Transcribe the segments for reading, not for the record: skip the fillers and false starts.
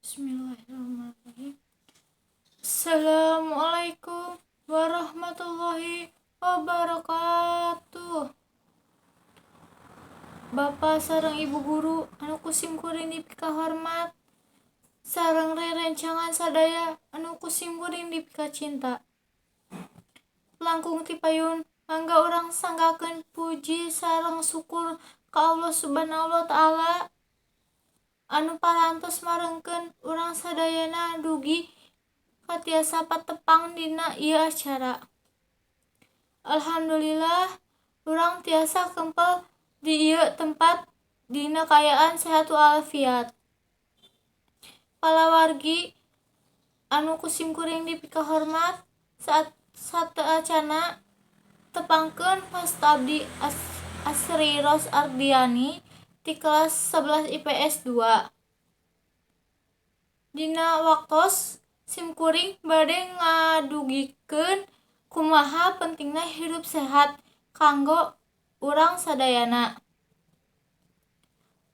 Bismillahirrahmanirrahim. Assalamualaikum warahmatullahi wabarakatuh. Bapak sareng Ibu guru anu ku simkuring dipikahormat sareng rerencangan sadaya anu ku simkuring dipikacinta. Langkung ti payun mangga urang sanggakeun puji sareng syukur ka Allah Subhanahu wa taala anu parantos marengkeun urang sadayana dugi ka tiasa patepang dina ieu acara. Alhamdulillah urang tiasa kempel di ieu tempat dina kaayaan sehat walafiat. Palawargi anu ku simkuring dipikahormat, saat sateuacanna tepangkeun wasta abdi Asri Ros Ardiani ti kelas 11 IPS 2. Dina waktos simkuring bade ngadugikeun kumaha pentingna hirup sehat kanggo urang sadayana.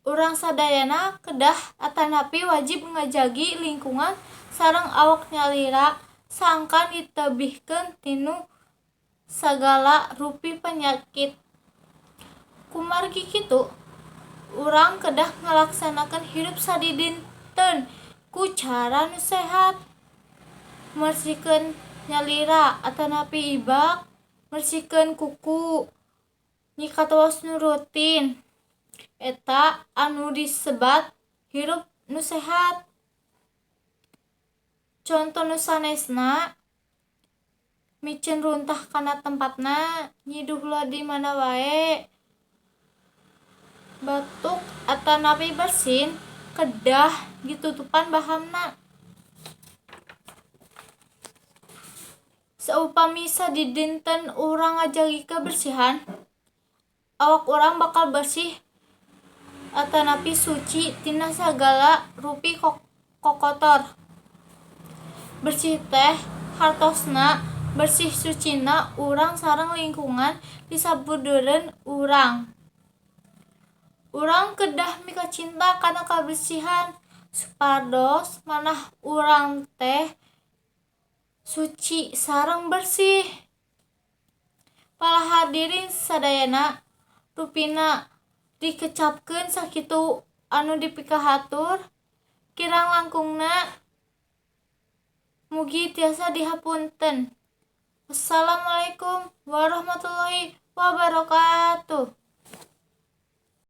Urang sadayana kedah atanapi wajib ngajagi lingkungan sareng awak nyalira sangkan ditebihkeun tina sagala rupi penyakit. Kumargi kitu, urang kedah ngalaksanakeun hirup sadidinten ku cara nu sehat. Mersihkeun nyalira atanapi ibak, mersihkeun kuku, nyikat waos nu rutin. Eta anu disebat hirup nu sehat. Conto nu sanesna, miceun runtah kana tempatna, nyiduh ulah di mana wae, batuk atanapi bersin kedah ditutupan bahamna. Saupami sadidinten urang ngajagi kebersihan, awak urang bakal bersih atanapi suci tina sagala rupi kokotor. Bersih teh hartosna bersih sucina urang sareng lingkungan di sabudeureun urang. Urang kedah mikacinta kana kabersihan supados manah urang teh suci sareng bersih. Para hadirin sadayana, rupina dikecapkeun sakitu anu dipikahatur, kirang langkungna mugi tiasa dihapunten. Wassalamualaikum warahmatullahi wabarakatuh.